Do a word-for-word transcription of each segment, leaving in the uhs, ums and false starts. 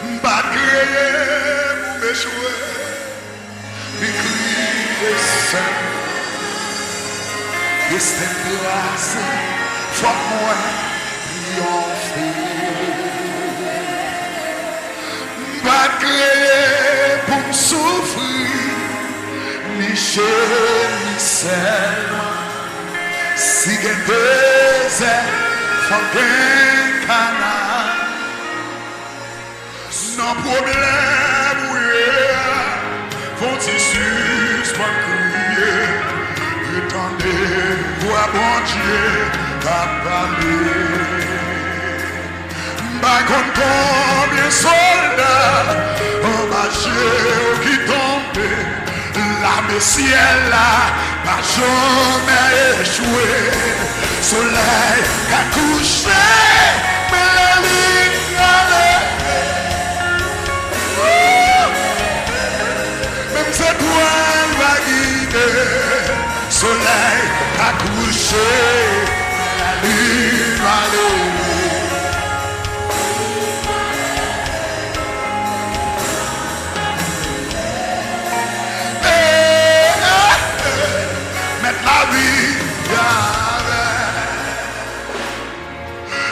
M pa t kreye pou m echwe. Li kriye sèl. Desten m trase, fòk mwen triyonfe. M pa t kreye pou m soufri, ni jeni sèlman. Si gen dezè, fòk gen kanal. Nan pwoblèm ou ye a, fò w ti sispann kriye, e tande vwa Bondye k ap pale. M pa konn konbyen sòlda anba je w ki tonbe, lame syèl la pa janmè echwe. Solèy ka kouche, men lalin ale. Menm zetwal va gide, solèy ka kouche, lalin va leve. Mèt lavi avè.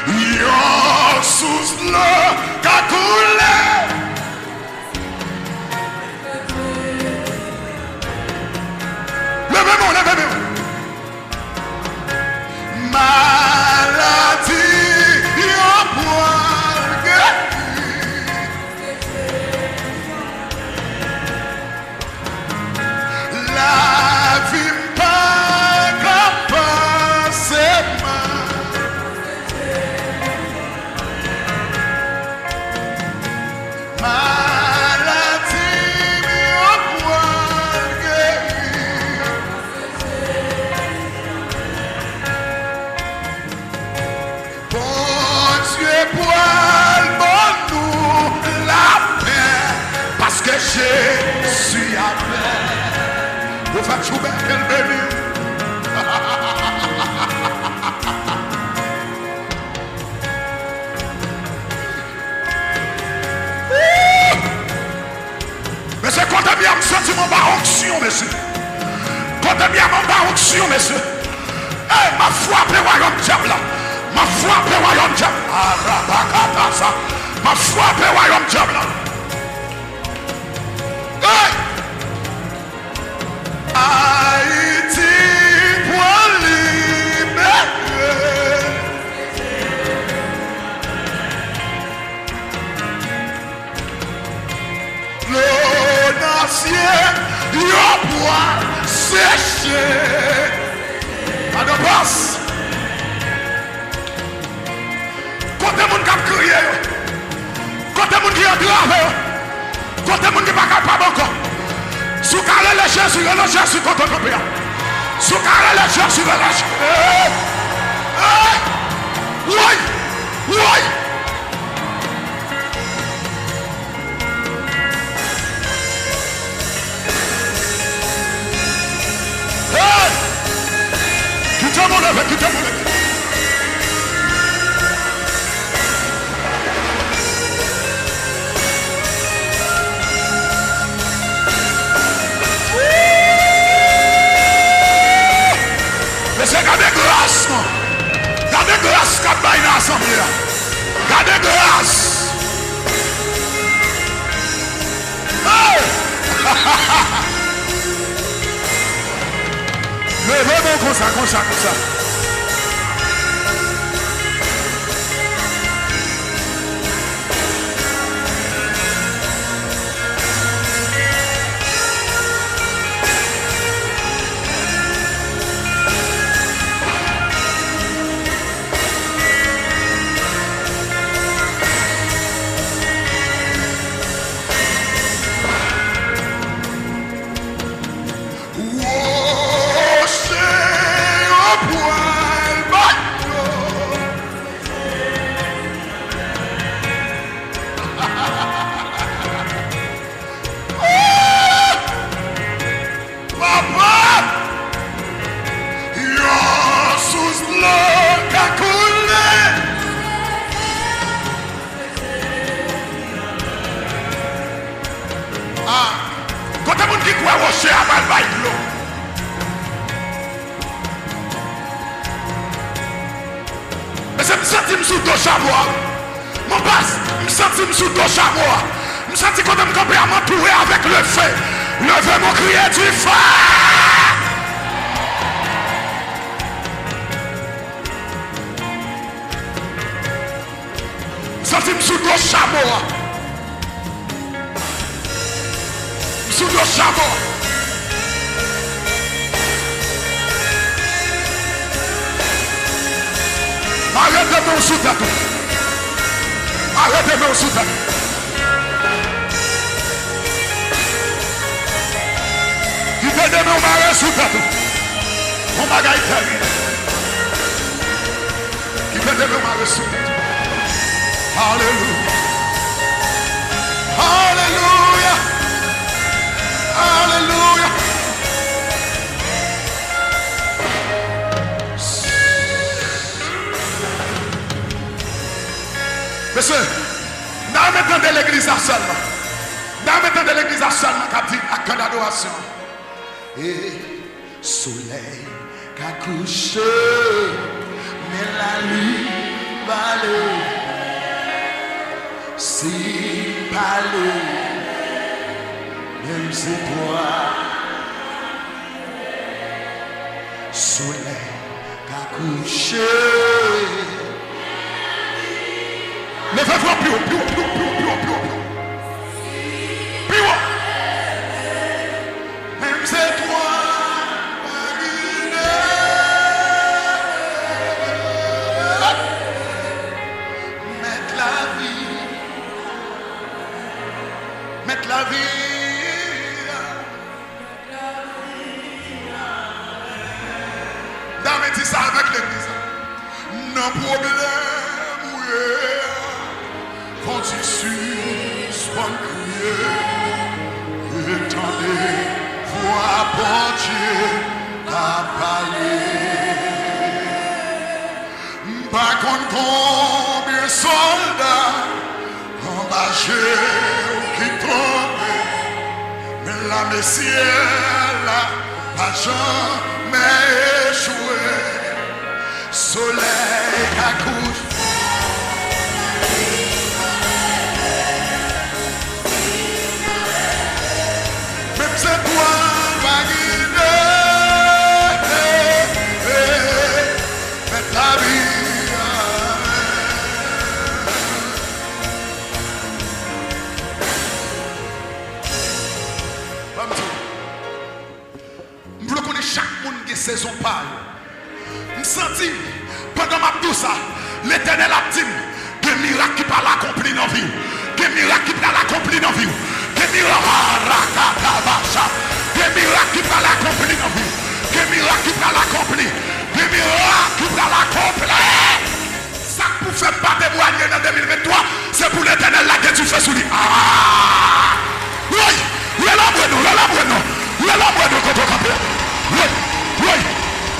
Yon sous dlo ka koule. Leve men w, leve men w. Maladi yo pral geri. Lavi m pa ka pase mal. Maladi m yo pral geri. Bondye pral ban nou lapè, paske Jezi avè. Yo fè tchoubè, ke l beni. Mesye, kote m ye a, m santi m anba onksyon, mesye. Kote m ye a, m anba onksyon, mesye. Ey, m ap frape wayòm dyab la. M ap frape wayòm dyab. Arabakatasa. M ap frape wayòm dyab la. Ey! Ayiti pral libere. Dlo nan sye yo pral seche. Madan Pas. Kote moun k ap kriye yo? Kote moun ki antrave yo? Kote moun ki pa kapab ankò? Si w ka rele Jezi, rele Jezi kote w kanpe a. Si w ka rele Jezi, rele Jezi. Hey! Hey! Woy! Woy! Hey! Kite mwen leve, kite mwen leve. Mesye, gade gras, non. Gade gras k ap bay nan asanble a. Gade gras. Hey! Leve men konsa, konsa, konsa. Woche yo pwa Chamo a. Mon pas, m santi m sou do chamo a. M santi kote m kanpe a, m antoure avèk le feu. Leve mon kriye dife. M santi m sou do chamo a. M sou do chamo. Mare de men w sou tèt ou. Mare de men w sou tèt ou. Kite de men w mare sou tèt ou. Yon bagay tèrib. Kite de men w mare sou tèt ou. Alelouya. Alelouya. Alelouya. Mesye, n a renmen tande legliz la sèlman. N a renmen tande legliz la sèlman k ap di ak kand adorasyon. E solèy ka kouche, men lalin pa leve. Si pa leve, menm zetwal, solèy ka kouche. Leve vwa pi wo, pi wo, pi wo, pi wo, pi wo, pi wo, pi wo. Pi wo. Menm zetwal pa gide. Mèt lavi. Mèt lavi. Dam di sa avèk legliz la. Nan pwoblèm ou ye a, fò w sispann kriye e tande vwa Bondye k ap pale. M pa konn konbyen sòlda anba je w ki tonbe, men lame syèl la pa janmen echwe. Solèy ka kouche. Menm zetwal pa gide. Mèt lavi a. Ban m di w. M vle konnen chak moun gen sezon pa yo. M santi, pandan m ap di w sa, Letènèl ap di m, gen mirak ki pral akonpli nan vi w. Gen mirak ki pral akonpli nan vi w. Gen mirak, ah, rakatabacha. Gen mirak ki pral akonpli nan vi w. Gen mirak ki pral akonpli. Gen mirak ki pral akonpli. Sa k pou fè m pa temwanye nan de mil venntwa, se pou Letènèl lage dife sou li. Ah! Woy! Lè lanmò non, lè lanmò non, lè lanmò non kote w kanpe a. Woy! Woy!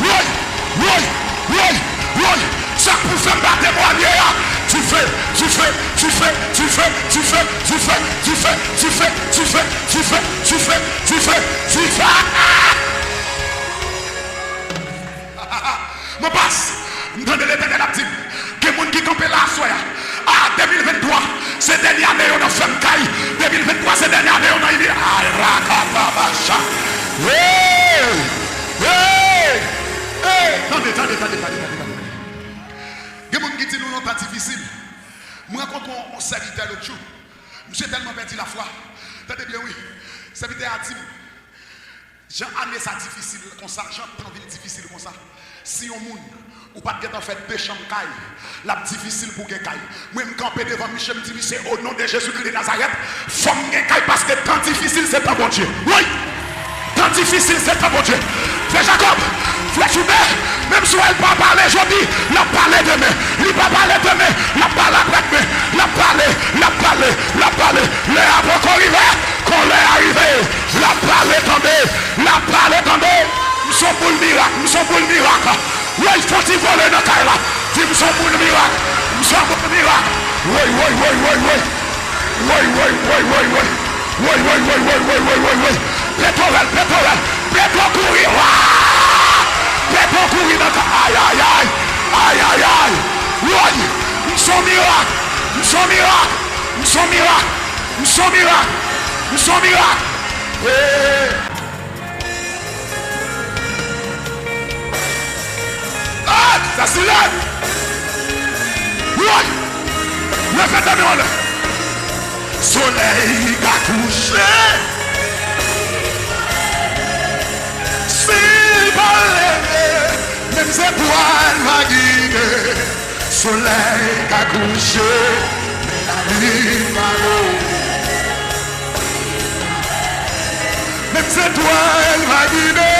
Woy! Woy! Woy! Woy! Sa k pou fè m pa temwanye a, dife, dife, dife. Mon pas, m tande Letènèl ap di m, gen moun ki kanpe la aswè a. Ah, de mil venntwa, se dènye ane yo nan fè m kay. De mil venntwa, se dènye ane yo nan ili. Ah, rakatabacha. Hey! Hey! Hey! Tande, tande, tande, tande, tande, tande. Gen moun ki di nou nan tan difisil. M rankontre yon, yon sèvitè lòt jou. Misye tèlman pèdi lafwa. Tande byen, wi. Sèvitè a di m, jan ane sa difisil konsa, jan tan vin difisil konsa, si yon moun ou pa t gentan fè de chanm kay, l ap difisil pou w gen kay. Mwen, m kanpe devan misye, m di, "Misye, o non de Jezikri de Nazarèt, fò m gen kay paske tan difisil se tan Bondye." Wi! Tan difisil se tan Bondye. Frè Jakòb, frè Joubè, menm si w wè l pa pale jodi, l ap pale demen. Li pa pale demen, l ap pale aprèdmen. L ap pale, l ap pale, l ap pale. Lè a poko rive, kon lè a rive. L ap pale tande, l ap pale tande. M se yon boul mirak, m se yon boul mirak. Woy, fò ti vole nan kay la. Di m se yon boul mirak, m se yon boul mirak. Woy, woy, woy, woy, woy. Woy, woy, woy, woy, woy. Woy, woy, woy, woy, woy, woy, woy, woy. Petwòl, petwòl, petwòl kouri. Wa! Petwòl kouri nan ka-, ay, ay, ay. Ay, ay, ay. Woy! M M se yon mirak. M se yon mirak. M se yon mirak. M se yon mirak. M se yon mirak. Hey. Ah, sa se lè. Woy. Leve tande w anlè. Solèy ka kouche. Si l pa leve, menm zetwal pa gide. Solèy ka kouche, men lalin pa leve. Menm zetwal pa gide.